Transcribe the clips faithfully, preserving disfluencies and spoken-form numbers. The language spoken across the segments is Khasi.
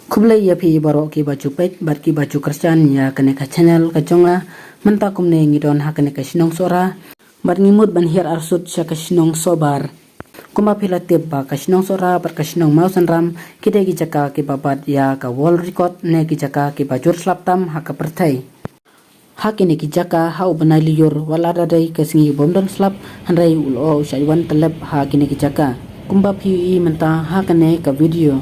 Khublei ïa phi baroh kiba ju peit bad kiba ju kyrshan ïa kane ka channel ka jong nga. Mynta kumne ngi don ha kane ka shnong Sohra bad ngi mut ban hiar arsut sha ka shnong Sohbar. Kumba phi la tip ba ka shnong Sohra bad ka shnong Mawsynram ki dei ki jaka kiba bat ïa ka world record ne ki jaka kiba jur slap tam ha ka pyrthei. Ha kine ki jaka ha u bnai lyiur, wat la da dei ka sngi bym don slap, hynrei u lyoh u shait wan tyllep ha kine ki jaka. Kumba phi ïohi mynta ha kane ka video.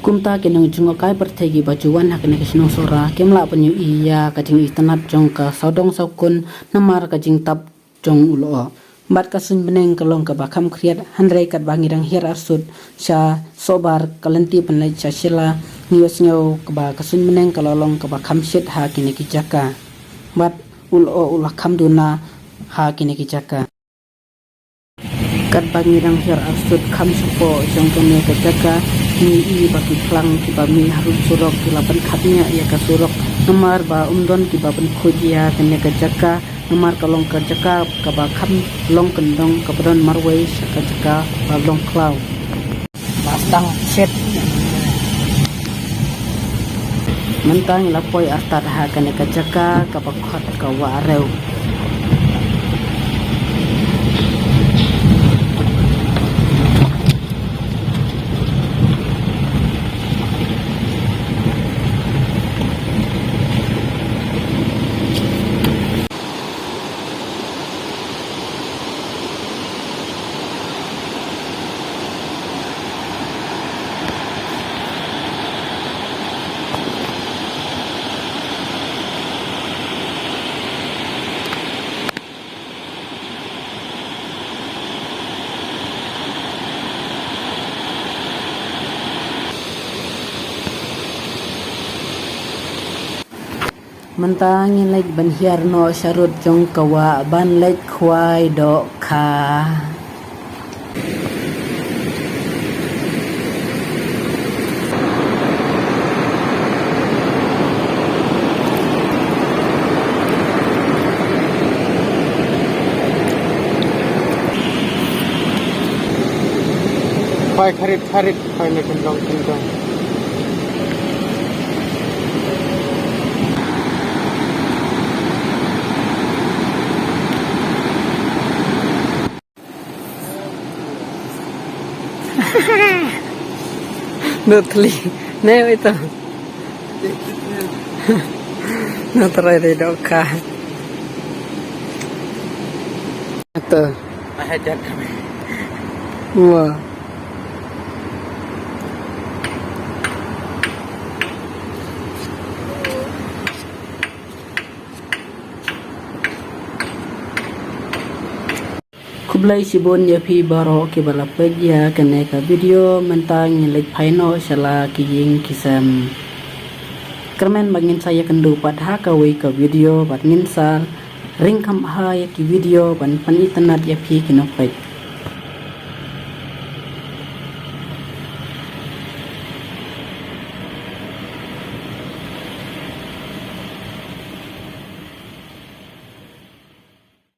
Kumta ki nongjngohkai pyrthei kiba ju wan ha kane ka shnong Sohra kim lah ban ïohi ïa ka jingitynnad jong ka sawdong sawkun namar ka jingtap jong u lyoh. Bad ka suiñ bneng ka long kaba kham khriat, hynrei katba ngi dang hiar arsut sha Sohbar ka lynti ban leit sha Shella, ngi ïohsngew kaba ka suiñ bneng ka la long kaba kham shit ha kine ki jaka. Bad u lyoh u la kham duna ha kine ki jaka. Katba ngi dang hiar arsut kham shapoh jong kane ka jaka, ngi ïohi ba ki phlang kiba mih harud surok ki la pynkhapngiah ïa ka surok. Namar ba ym don kiba pynkhuid ïa kane ka jaka, namar ka long ka jaka kaba kham long kyndong kaba don marwei sha ka jaka ba long khlaw. Ba sdang shet. Mynta ngi la poi artat ha kane ka jaka kaba khot ka Wah Rew. Mynta ngi leit ban hiar noh sharud jong ka wah ban leit khwai dohkha. Khwai kharit kharit, khwai ne kyndong kyndong. Nutli. Ne ito. Nutri dei dohkha. Ito. Wah. Khublei shibun ïa phi baroh kiba la peit ïa kane ka video. Mynta ngin leit phai noh sha la ki ïing ki sem. Kyrmen ba ngin sa ïakynduh pat ha kawei ka video bad ngin sa ring kham bha ïa ki video ban pynitynnad ïa phi ki nongpeit.